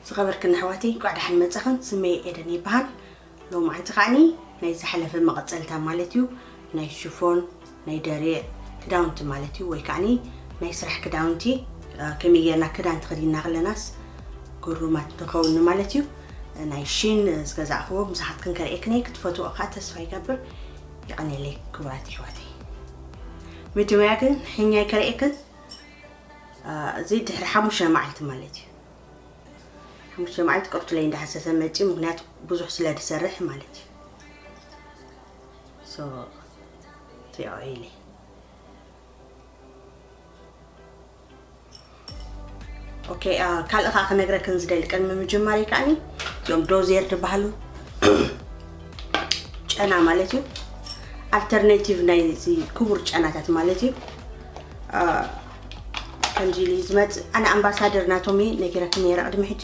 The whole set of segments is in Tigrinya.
ዝኸበርክን ኣሕዋተይ፣ እንኳዕ ደሓን መጻኽን። ስመይ ኤደን ይበሃል። ሎማዓንቲ ከዓኒ ናይ ዝሓለፈ መቐጸልታ ማለት እዩ፣ ናይ ሽፎን፣ ናይ ደሪዕ ክዳውንቲ ማለት እዩ፣ ወይ ከዓኒ ናይ ስራሕ ክዳውንቲ፣ እ፣ ከመይ ጌርና ክዳን ተኸዲንና ከለናስ ግሩማት ንኸውን ማለት እዩ። ናይ ሺን ዝገዛእኽዎ ምሳኻትክን ከርእየክን እየ፣ ክትፈትዎ ከዓ ተስፋ ይገብር። የቐንየለይ ክቡራት ኣሕዋተይ። መጀመርያ ግን ሕኛይ ከርእየክን፣ እ፣ እዚ ድሕሪ ሓሙሽተ መዓልቲ ማለት እዩ። ሓሙሽተ መዓልቲ ቅርቱለይ እንዳሓሰሰ መፂኡ፣ ምክንያቱ ብዙሕ ስለ ዝሰርሕ ማለት እዩ። So፣ ትሪኦ ኢለ። ኦኬ፣ አ፣ ካልእ ከዓ ክነግረክን ዝደሊ ቅድሚ ምጅማረይ ከዓኒ፣ እዞም ዶዜር ዝበሃሉ ጨና ማለት እዩ። ኣልተርኔቲቭ ናይዚ ክቡር ጨናታት ማለት እዩ። አ፣ ከምዚ ኢሉ እዩ ዝመጽእ። ኣነ ኣምባሳደር ናቶም እየ ነጊረኪ ነይረ ቅድሚ ሕጂ።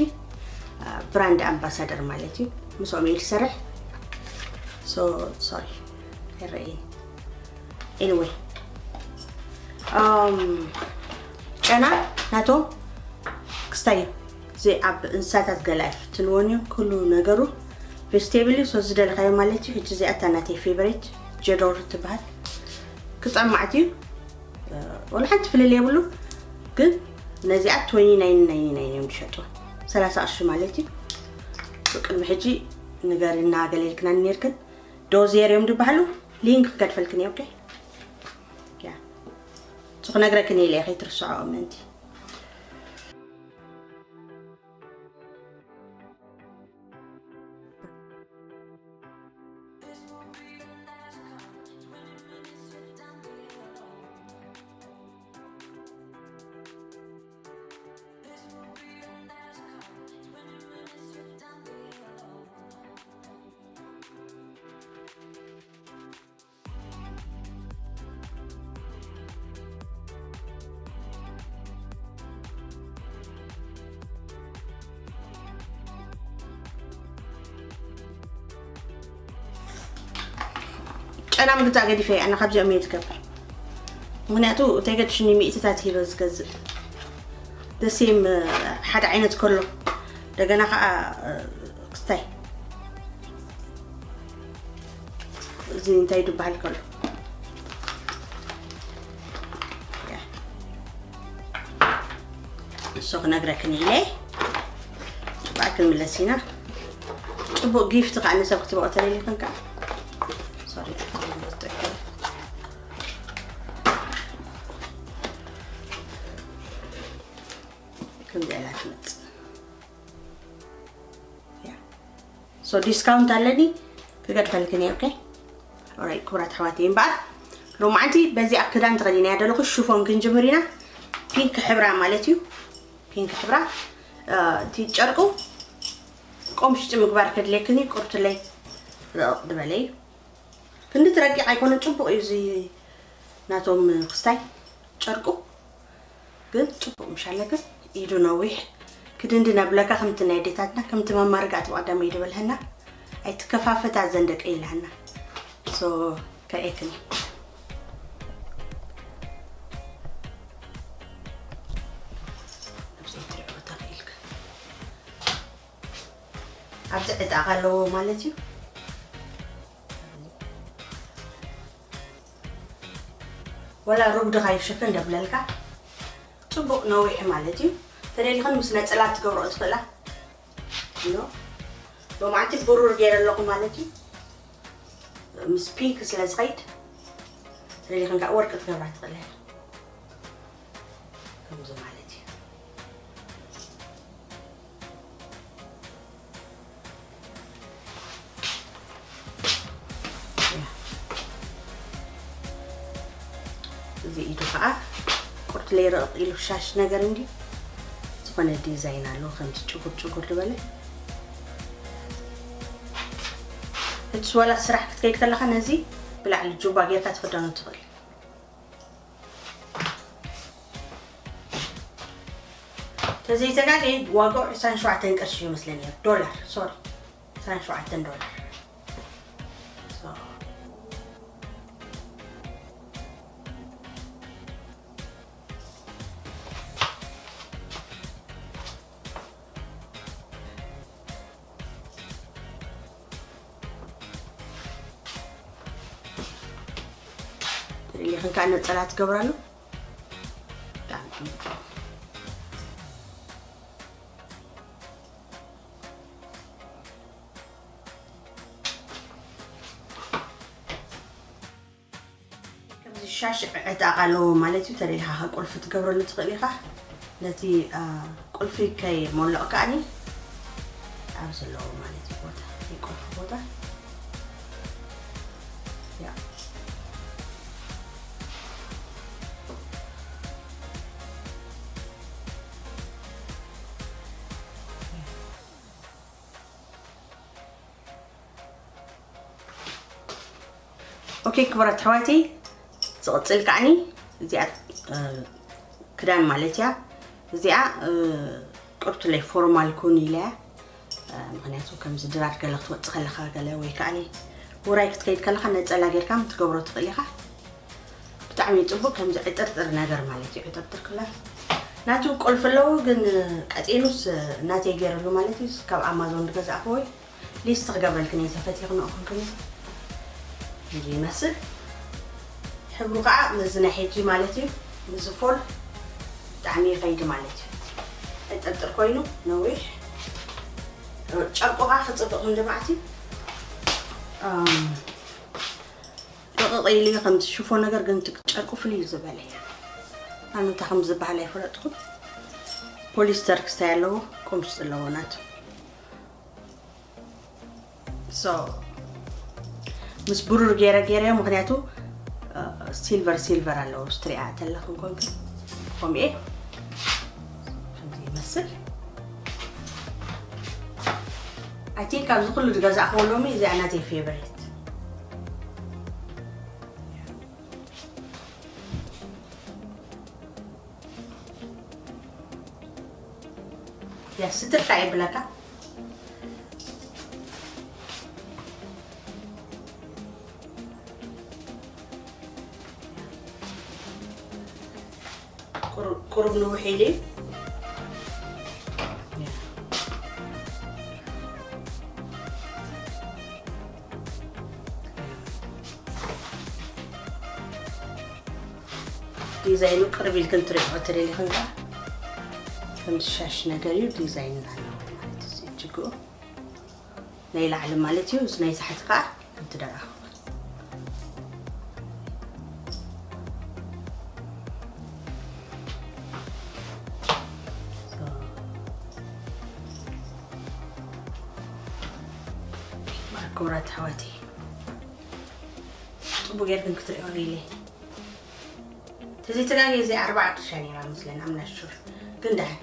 አ፣ ብራንድ ኣምባሳደር ማለት እዩ። ምስኦም እየ ዝሰርሕ። So፣ ሶሪ፣ ኣይረኣይን። Anyway፣ ኣም፣ ጨና ናቶም ክስታይ እዩ። እዚ ኣብ እንስሳታት ገለ ኣይፍትንዎን እዩ። ኩሉ ነገሩ ቬጅቴብል እዩ። So፣ ዝደለኻዮ ማለት እዩ። ሕጂ እዚኣ እታ ናተይ ፌቨሬት ጀዶር ትበሃል። ክጥዕም መዓት እዩ። እ፣ ወላ ሓንቲ ፍልልይ የብሉ። ግን ነዚኣ ትዌንቲ ናይን ናይንቲ ናይን እዮም ዝሸጡ። ሰላሳ ቅርሺ ማለት እዩ። ቅድሚ ሕጂ ንገሪና ገለ ኢልክና ነርክን። ዶዜር እዮም ዝበሃሉ። ሊንክ ክገድፈልክን እየ፣ ኦኬ? ያ። እሱ ክነግረክን እየ ኢለ ከይትርስዖ ምእንቲ። ጨና ምግዛእ ገዲፈ እየ፣ ኣነ ካብዚኦም እየ ዝገብር። ምክንያቱ ተገድሽኒ ሚእትታት ሂበ ዝገዝእ። The same፣ ሓደ ዓይነት ከሎ እንደገና ከዓ፣ ክስታይ እዚ እንታይ ዝበሃል ከሎ፣ ያ። እሱ ክነግረክን ኢለ። ጽቡቕ ክንምለስ ኢና። ጽቡቕ ጊፍት ከዓ ንሰብ ክትበኦ ተደሊኽን ከዓ። ሶሪ፣ ከምዚ ኢላ ትመጽእ። ያ። So ዲስካውንት ኣለኒ፣ ክገድፈልክን እየ፣ ኦኬ? ኦራይት፣ ክቡራት ኣሕዋተይ፣ እምበኣር ሎማዓንቲ በዚኣ ክዳን ተኸዲነያ ዘለኹ፣ ሽፎን ክንጅምር ኢና። ፒንክ ሕብራ ማለት እዩ፣ ፒንክ ሕብራ። እ፣ እቲ ጨርቁ ቆምሽጢ ምግባር ከድልየክን እዩ፣ ቁርትለይ ረቕ ዝበለ እዩ። ክንዲ ትረቂቕ ኣይኮነን፣ ጽቡቕ እዩ እዚ ናቶም ክስታይ ጨርቁ። ግን ጽቡቕ ምሽ ኣለክን፣ ኢዱ ነዊሕ ክድንድን ኣብለካ፣ ከምቲ ናይ ኣዴታትና፣ ከምቲ መማርጋእቲ ብቐዳመ ኢዱ በልሀና፣ ኣይትከፋፈታ ዘን ደቀይ ኢላና። So፣ ከኤክኒ። ኣብዚ ትሪኦ ተኽኢልክ። ኣብዚ ዕጣቕ ኣለዎ ማለት እዩ። ወላ ሩብ ድኻ ይሽፍን ደብለልካ። ጽቡቕ ነዊሕ ማለት እዩ። ተደሊኽን ምስ ነጸላ ትገብርኦ ትኽእላ። ኖ። ሎማዓንቲ ብሩር ገይረ ኣለኹ ማለት እዩ። ምስ ፒንክ ስለ ዝኸይድ፣ ተደሊኽን ከዓ ወርቂ ትገብራ ትኽእላ። ከምዚ ማለት እዩ። እዚ ኢዱ ከዓ ቁርት ለይ ረቕ ኢሉ ሻሽ ነገር እንዲ ዝኾነ ዲዛይን ኣለዎ፣ ከምዚ ጭጉር ጭጉር ዝበለ። ሕጂ ዋላ ስራሕ ክትከይድ ከለኻ ነዚ ብላዕሊ ጁባ ጌርካ ትኽደኖ ትኽእል። ተዘይተጋገየ ዋጋኡ ዕስራን ሸውዓተን ቅርሺ ይመስለኒ፣ ዶላር፣ ሶሪ፣ ዕስራን ሸውዓተን ዶላር። ሶ፣ ሪሊ ክንካ ነጸላ ትገብራሉ። ብጣዕሚ ጽቡቕ። ከምዚ ሻሽ ዕጣቕ ኣለዎ ማለት እዩ። ተደሊኻ ቁልፊ ትገብረሉ ትኽእል ኢኻ። ነቲ፣ አ፣ ቁልፊ ከይሞልቕ ከኣኒ ኣብዚ ኣለዎ ማለት እዩ ቦታ፣ ናይ ቁልፊ ቦታ። ያ። ኦኬ ክቡራት ኣሕዋተይ፣ ዝቕጽል ከዓኒ እዚኣ፣ እ፣ ክዳን ማለት እያ። እዚኣ፣ እ፣ ቅርቱለይ ፎርማል ኩን ኢለ እያ። እ፣ ምኽንያቱ ከምዚ ድራር ገለ ክትወጽእ ከለኻ ገለ ወይ ከዓኒ ውራይ ክትከይድ ከለኻ ነጸላ ጌርካ ትገብሮ ትኽእል ኢኻ። ብጣዕሚ ጽቡቕ ከምዚ ዕጥርጥር ነገር ማለት እዩ። ዕጥርጥር ክላ ናቱ ቁልፊ ኣለዎ፣ ግን ቀጺሉስ ናተይ ገይረሉ ማለት እዩ። ካብ ኣማዞን ዝገዛእክዎ እዩ። ሊስት ክገብረልክን እየ ተፈቲኽንኦ ክንክን እዚ ይመስል። ሕብሩ ከዓ ምስዚ ናይ ሕጂ ማለት እዩ፣ ምስዚ ፎል ብጣዕሚ ይኸይድ ማለት እዩ። ዕጥርጥር ኮይኑ ነዊሕ ጨርቁ ከዓ ክፅብቕ ክንዲ መዓት እዩ። እም፣ ርቕቕ ኢሉ እዩ ከምዚ ሽፎ ነገር፣ ግን እቲ ጨርቁ ፍልይ ዝበለ እዩ። ኣነ እንታይ ከም ዝበሃል ኣይፈለጥኩን። ፖሊስተር ክስታይ ኣለዎ፣ ቆምሽ ዘለዎ ናቱ። So ምስ ብሩር ገይረ ገይረ፣ ምኽንያቱ፣ እ፣ ሲልቨር ሲልቨር ኣለዎ፣ ስትሪኣ ተለኽን ኮንክ ኮሚኤ ከምዚ ይመስል። I think ካብዚ ኩሉ ዝገዛእክዎ ሎሚ እዚኣ ናተይ ፌቨሪት። ያ ስትርታ ይብለካ። ቁሩ-፣ ቁሩብ ንውሕ ኢሉ እዩ። ዲዛይኑ ቅርብ ኢልክን ትሪኦ ትደሊኽን ከኣ ከም ሻሽ ነገር እዩ። ዲዛይን ኣለዎ ማለት እዩ። እጅግኡ ናይ ላዕሊ ማለት እዩ። እዚ ናይ ታሕቲ ከኣ ከምቲ ደራኹ። ክቡራት ኣሕዋተይ፣ ጽቡቕ ጌርክን ክትሪኦ ኢለ። ተዘይተጋግየ እዚ ኣርባዓ ቅርሻ ነይራ መስለኒ፣ I'm not sure። ግን ደሓን፣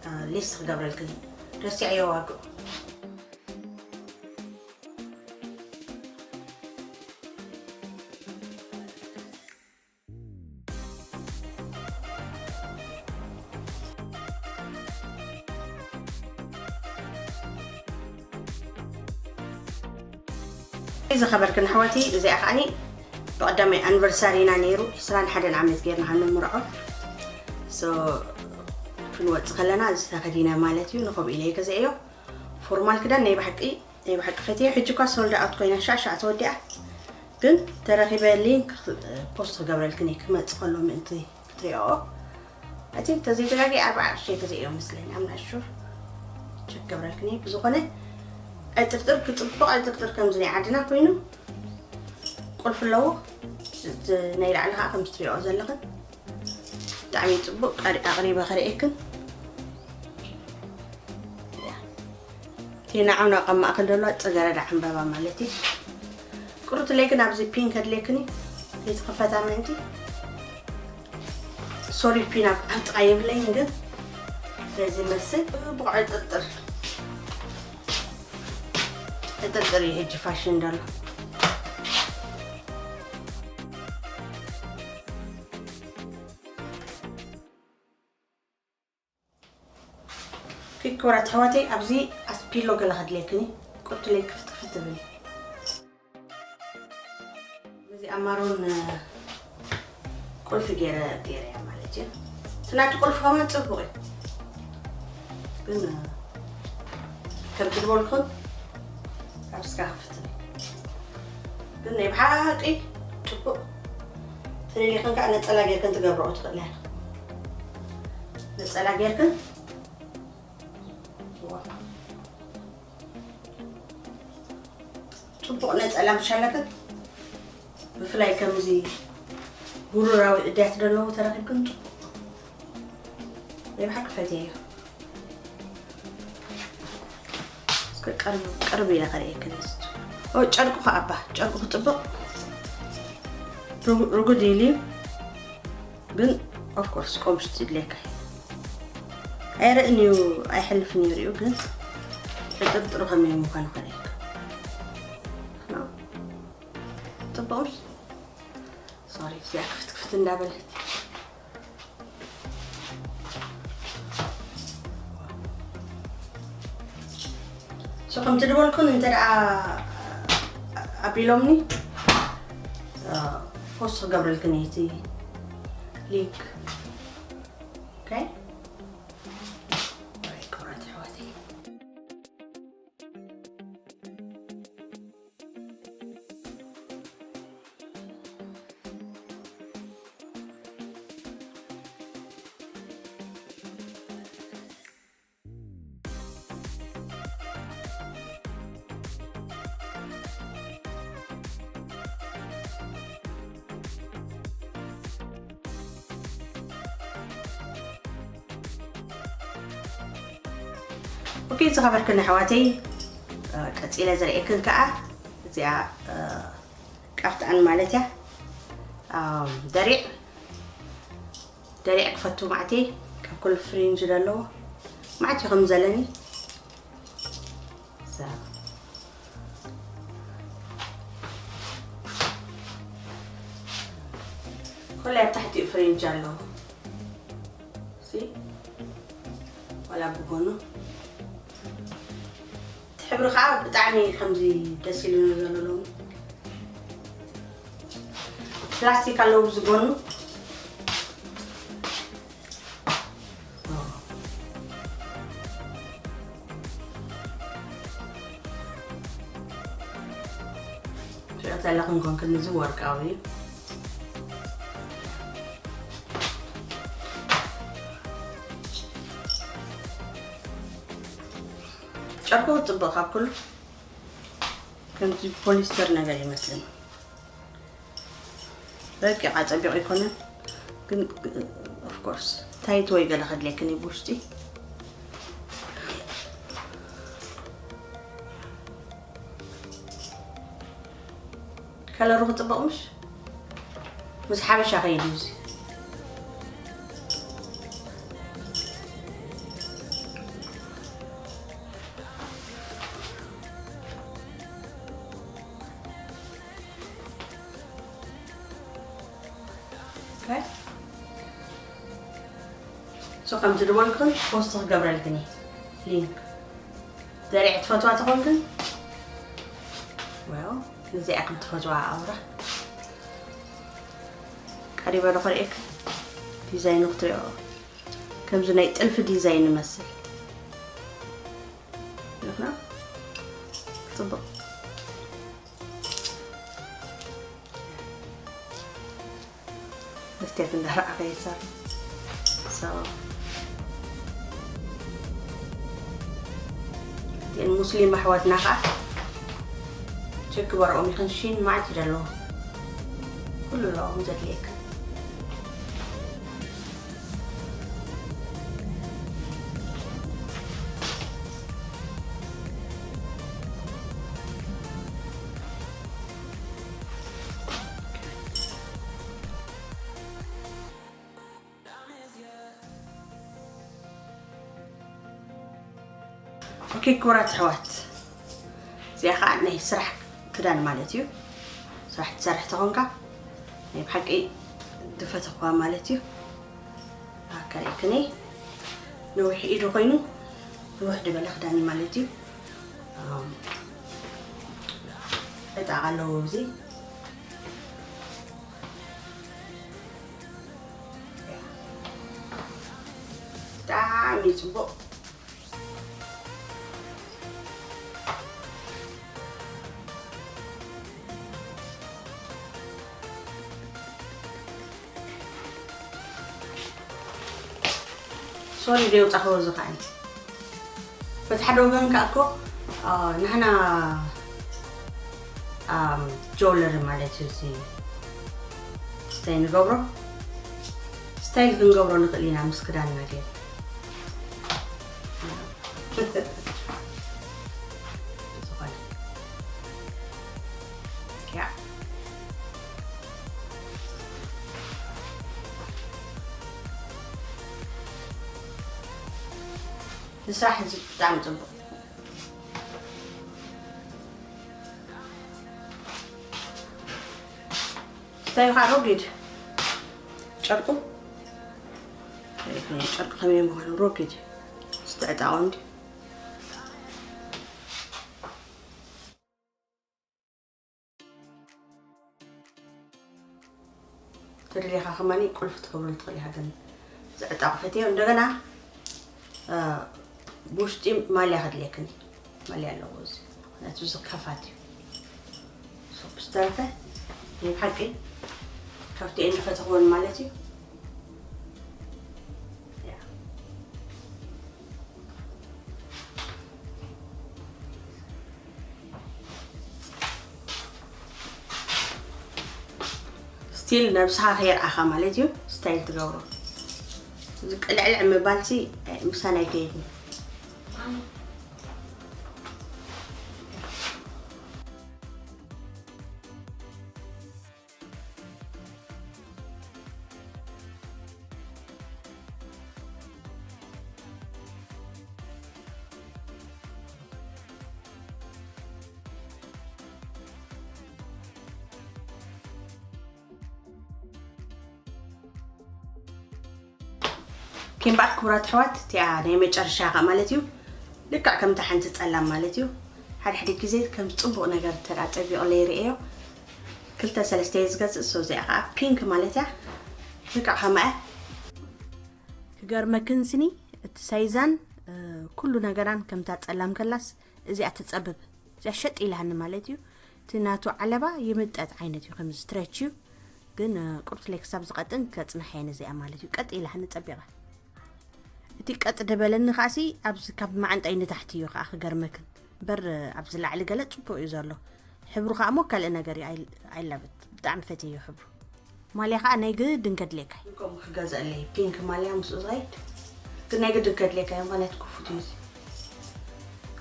አ፣ ሊስት ክገብረልክን ረሲዐዮ ዋግኡ። ዝኸበርክን ኣሕዋተይ፣ እዚኣ ከዓኒ ብቐዳማይ ኣኒቨርሳሪና ነይሩ፣ ዕስራን ሓደን ዓመት ጌርና ካብ ንምርዖ። So፣ ክንወጽእ ከለና እዚ ተኸዲነ ማለት እዩ፣ ንኸምኡ ኢለ እየ ገዚኤዮ። ፎርማል ክዳን ናይ ብሓቂ፣ ናይ ብሓቂ ፈትየ። ሕጂ እኳ ሶልድ ኣውት ኮይና፣ ሻዕ ሻዕ ተወዲኣ። ግን ተረኺበ ሊንክ ፖስት ክገብረልክን እየ፣ ክመጽእ ከሎ ምእንቲ ክትሪኦ። እቲ ተዘይተጋግየ ኣርባዓ ቅርሺ ተዘይዮ መስለኒ፣ I'm not sure። ቸክ ክገብረልክን እየ። ብዝኾነ ዕጥርጥር ክጽብቕ፣ ዕጥርጥር ከምዚ ናይ ዓድና ኮይኑ ቁልፊ ኣለዎ። እቲ ናይ ላዕሊ ከዓ ከም ትሪኦ ዘለኽን ብጣዕሚ ጽቡቕ ቀሪ-፣ ኣቕሪበ ከርእየክን። ያ። እቲ ንዓው ናብ ማእከል ዘሎ ጽገረዳ ዕምበባ ማለት እዩ። ቁሩትለይ ግን ኣብዚ ፒንክ ኣድልየክኒ፣ ዘይትኽፈታ ምእንቲ። ሶሪ፣ ፒን ኣብ፣ ኣብ ጥቓ የብለይን፣ ግን በዚ መስል ጽቡቕ ዕጥርጥር፣ ዕጥርጥር እዩ ሕጂ ፋሽን ዘሎ። ክቡራት ኣሕዋተይ፣ ኣብዚ ኣስፒሎ ገለ ከድልየክኒ፣ ቁርትለይ ክፍት ክፍት ትብል። እዚ ኣማሮን ቁልፊ ገይረ፣ ገይረ እያ ማለት እዩ። እቲ ናቱ ቁልፊ ከማን ጽቡቕ እዩ። ግን ከምቲ ዝበልኩን ካብ ስጋ ክፍት ትብል። ግን ናይ ብሓቂ ጽቡቕ። እቲ ትደልይክን ከዓ ነፀላ ጌርክን ትገብረኦ ትኽእላ። ነፀላ ጌርክን ፅቡቕ ነፀላ ምሻለክን፣ ብፍላይ ከምዚ ብሩራዊ እድያት ዘለዎ ተረኺብክን ፅቡቕ። ናይ ብሓቂ ፈትየዮ። እስከ ቀርብ፣ ቀርብ ኢለ ከርእየክን እስቲ። ኦ፣ ጨርቁ ከኣባ፣ ጨርቁ ክጥብቕ ርጉ-፣ ርጉድ ኢሉ እዩ። ግን ኦፍ ኮርስ ቆምሽ ትድልየካ። ኣይርእን እዩ፣ ኣይሕልፍን እዩ ሪኡ፣ ግን ጥርጥሩ ከመይ ምዃኑ ከርእየካ። ጥብቕ ምሽ? ሶሪ፣ እዚኣ ክፍት ክፍት እንዳበለት። ሶ ከምቲ ዝበልኩን እንተ ደኣ ኣቢሎምኒ፣ ፖስት ክገብረልክን እዩ እቲ ሊንክ። ኦኬ? ክቡራት ኣሕዋተይ። ኦኬ፣ ዝኸበርክን ኣሕዋተይ፣ እ፣ ቀጺለ ዘርእየክን ከኣ እዚኣ፣ እ፣ ቃፍጣን ማለት እያ። እ፣ ደሪዕ፣ ደሪዕ ክፈቱ ማዕተይ፣ ካብ ኩሉ ፍሪንጅ ዘለዎ ማዕት እዩ ከም ዘለኒ። እዛ ኩሉ ኣብ ታሕቲኡ ፍሪንጅ ኣለዎ። ሲ ዋላ ብጎኑ እቲ ሕብሪ ከዓ ብጣዕሚ ከምዚ ደስ ኢሉኒ ዘሎ ሎሚ። ፕላስቲክ ኣለዎ ብዝጎኑ። ሪኦ ዘለኹም ኮንክን እዚ ወርቃዊ ጨርቁ ጽቡቕ ካብ ኩሉ ከምዚ ፖሊስተር ነገር ይመስለኒ። ረቂቕ ኣጸቢቑ ኣይኮነን ግን ኦፍ ኮርስ ታይት ወይ ገለ ከድልየክን እዩ ብውሽጢ። ከለሩ ክጽብቕ ምሽ ምስ ሓበሻ ከይዱ እዚ። ኦኬ። ሶ ከምቲ ዝበልኩን ፖስት ክገብረልክን እየ ሊንክ። ዘሪዕ ትፈትዋ ተኾንክን፣ well፣ ነዚኣ ከም ትፈትዋ ኣውራ። ቀሪበ ዶ ከርእየክ? ዲዛይኑ ክትሪኦ ከምዚ ናይ ጥልፊ ዲዛይን ይመስል። ይኹና? ጽቡቕ። መስትያት እንዳረኣኸ ይሰር። So፣ እተን ሙስሊም ኣሕዋትና ኸዓ ቸክ በርኦም ይኽን ሽን ማዕት ይደለዎ። ኩሉ ኣለዎም ዘድልየካ። ኦኬ፣ ክቡራት ኣሕዋት፣ እዚኣ ኸዓ ናይ ስራሕ ክዳን ማለት እዩ። ስራሕ ትሰርሕ ተኾንካ ናይ ብሓቂ ዝፈተኽዋ ማለት እዩ። ኣከሪክኒ ነዊሕ ኢዱ ኮይኑ ንውሕ ዝበለ ክዳን እዩ ማለት እዩ። ኣም፣ ዕጣቕ ኣለዎ እዚ። ብጣዕሚ ጽቡቕ። ሶሪ ደው ጻኸው ዝኸኣን በቲ ሓደ ወገን ከኣ እኮ ንሕና ጆለሪ ማለት እዩ። እዚ ስታይ ንገብሮ ስታይል ክንገብሮ ንኽእል ኢና ምስ ክዳንና ገይሩ ዝኾነ ያ ንስራሕ እዚ ብጣዕሚ ፅቡቅ እንታይ ኻ ሮጊድ ጨርቁ ጨርቁ ከመይ ምዃኑ ሮጊድ ስትዕጣቆ እንዲ ተደሊኻ ከማኒ ቁልፊ ትገብረሉ ትኽእል ኢኻ ግን ዝዕጣቕ ፈትዮ እንደገና ብውሽጢ ማልያ ከድልየክን ማልያ ኣለዎ እዚ ምክንያቱ እዚ ከፋት እዩ ብዝተረፈ ናይ ብሓቂ ካብቲ እንፈትኽወን ማለት እዩ ስቲል ነብስኻ ከየርኣኻ ማለት እዩ ስታይል ትገብሮ ዝቅልዕልዕ ምባልሲ ምሳና ኣይከይድን ኪምባር ክቡራት ኣሕዋት እቲኣ ናይ መጨረሻ ኸ ማለት እዩ ልክዕ ከምታ ሓንቲ ጸላም ማለት እዩ ሓደ ሓደ ግዜ ከም ጽቡቕ ነገር ተዳ ጸቢቑለይ ርእዮ ክልተ ሰለስተ እየ ዝገዝእ ሶ እዚኣ ከዓ ፒንክ ማለት እያ ልክዕ ከማኣ ክገርመክን ስኒ እቲ ሳይዛን ኩሉ ነገራን ከምታ ጸላም ከላስ እዚኣ ትጸብብ እዚኣ ሸጥ ኢላሃኒ ማለት እዩ እቲ ናቱ ዓለባ ይምጠጥ ዓይነት እዩ ከም ስትረች እዩ ግን ቁርትለይ ክሳብ ዝቐጥን ከጽንሕ እየ ነዚኣ ማለት እዩ ቀጥ ኢላሃኒ ጸቢቐ እቲ ቀጥ ደበለኒ ከዓሲ ኣብዚ ካብ መዓንጣይ ንታሕቲ እዩ ከዓ ክገርመክን በር ኣብዚ ላዕሊ ገለ ጽቡቅ እዩ ዘሎ ሕብሩ ከዓ እሞ ካልእ ነገር እዩ ኣይላበት ብጣዕሚ ፈትየዮ ሕብሩ ማልያ ከዓ ናይ ግድን ከድልየካ እዩ። ከምኡ ክገዝአለይ ፒንክ ማልያ ምስኡ ዝኸይድ ግን ናይ ግድን ከድልየካ እዩ ምኽንያት ክፉት እዩ እዚ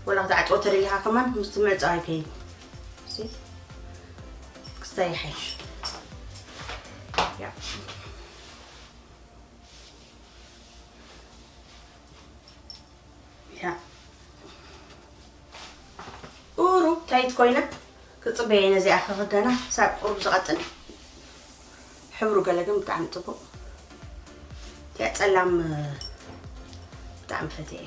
ወላ ክትዓፅዎ ተደሊኻ ከማን ምስቲ ምዕፃው ኣይከይድ ክስታይ ይሓይሽ ቁሩብ ታይት ኮይና ክፅበየ ነዚኣ ክኽደና ክሳብ ቁሩብ ዝቐጥን ሕብሩ ገለ ግን ብጣዕሚ ፅቡቕ እቲኣ ፀላም ብጣዕሚ ፈትየ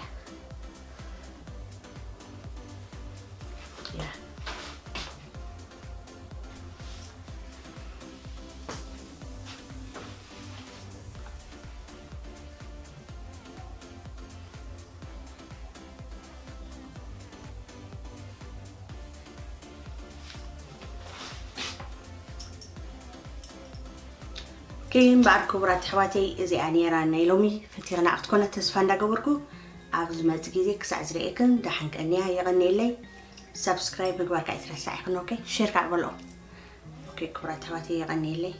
እያ ኪ እምበኣር ክቡራት ኣሕዋተይ እዚኣ ነይራ ናይ ሎሚ ፈቲኽና ክትኮነ ተስፋ እንዳገበርኩ ኣብ ዝመፅ ግዜ ክሳዕ ዝርእየክን ደሓን ቀንያ የቐንየለይ ሳብስክራይብ ምግባር ከዓ ይትረሳዕ ይኽን ኦኬ ሼር ከዓ በልኦ ኦኬ ክቡራት ኣሕዋተይ የቐንየለይ